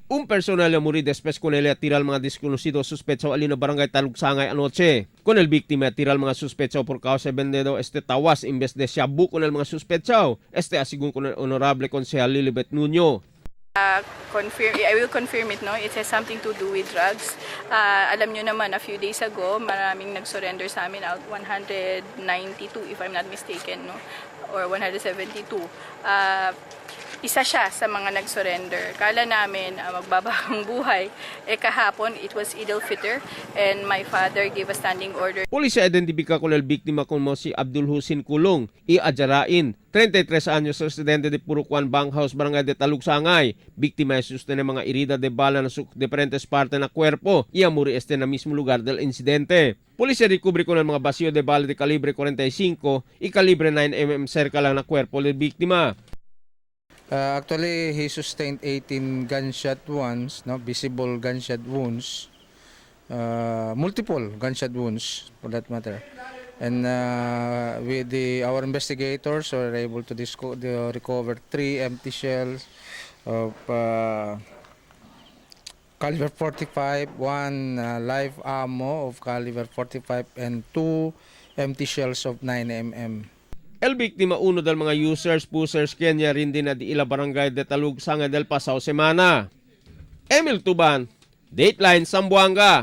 Un persona le muri después con el tira al mga desconocido sospechoso alin na barangay Talugsangay anoche. Con el víctima tira al mga sospechoso por causa vendido este tawas imbes de shabu con el mga sospechoso. Este asigun con el honorable konsehal Lilibet Nuño. Confirm, I will confirm it, no? It has something to do with drugs. Alam nyo naman, a few days ago, maraming nag-surrender sa amin, out 192 if I'm not mistaken, no? Or 172. Isa siya sa mga nag-surrender. Kala namin magbabagong buhay. Eh kahapon, it was Eid al-Fitr and my father gave a standing order. Pulisya identifika con el víctima como si Abdul Husin Kulong y Ajarain, 33 años, residente de Purukuan Bankhouse, barangay de Talugsangay. Víctima es sostene mga herida de bala na su diferentes partes na cuerpo y amuri este na mismo lugar del incidente. Pulisya recubre con el mga vacío de bala de calibre 45 y calibre 9 mm cerca lang na cuerpo del víctima. Actually, he sustained 18 gunshot wounds, no, visible gunshot wounds, multiple gunshot wounds for that matter. And with the our investigators were able to recover three empty shells of caliber 45, one live ammo of caliber 45, and two empty shells of 9 mm. El víctima uno del mga users pusers Kenya rin din na di ila barangay de Talugsangay del pasado semana. Emil Tuban, Dateline Zamboanga.